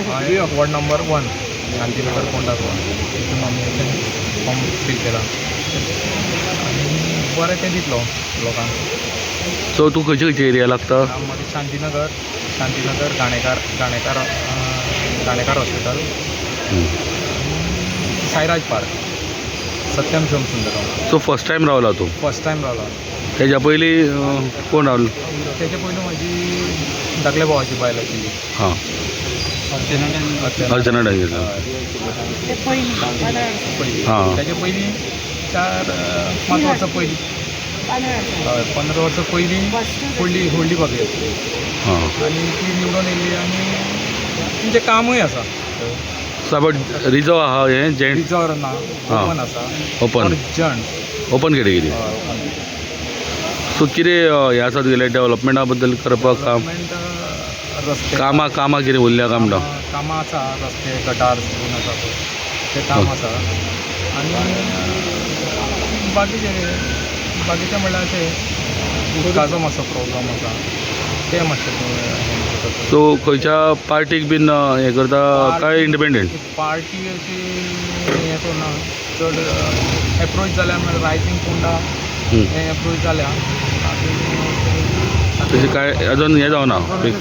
हांवें ward number 1, Shantinagar, Ponda, Goa, तितून nomination form feel केला आनी बरें तें दितलो लोकांक. सो तूं खंयची खंयची एरिया लागता? मागीर Shantinagar, Shantinagar, Ghanekar, Ghanekar, Ghanekar hospital, Sairaj park, Satyam Shivam Sundaram. So first time रावला तूं? फर्स्ट टायम रावला. तेज्या पयलीं कोण रावलो? तेजे पयलू म्हाजी धाकल्या भावाची बायल आशिल्ली. अर्चना. अर्चना डांगेकर. हय. ते पयलीं 15 वर्सां. पयलीं. तेजे पयलीं 4-5 वर्सां पयलीं. 15 वर्सां. हय, 15 वर्सां पयलीं. फर्स्ट. व्हडली व्हडली भाभी आसली आनी ती निवडून येयली आनी तेंचें कामूय आसा. सो बट रिजर्व आहा हें जेंट्स? रिजर्व ना. ओपन आसा. Open. Gents. Open category. Open. So कितें हें आसा तुगेलें डेवलपमेंटा बद्दल करपाक काम? डेवलपमेंट, रस्ते. कामां, कामां कितें उरल्या काय म्हणटा? कामां आसा, रस्ते, गटार बीन आसा पळय, तें काम आसा आनी बाकीचें बाकीचें म्हणल्यार अशें उदकाचो मातसो प्रोब्लम आसा, तें मातशें हें करता. सो खंयच्या पार्टीक बीन हें करता काय इंडिपेंडंट? पार्टी अशी हें करुना चड. एप्रोच जाल्या म्हळ्यार रायजींग फोंडा हें एप्रोच जाल्या. तशें काय अजून हें जावना? हय.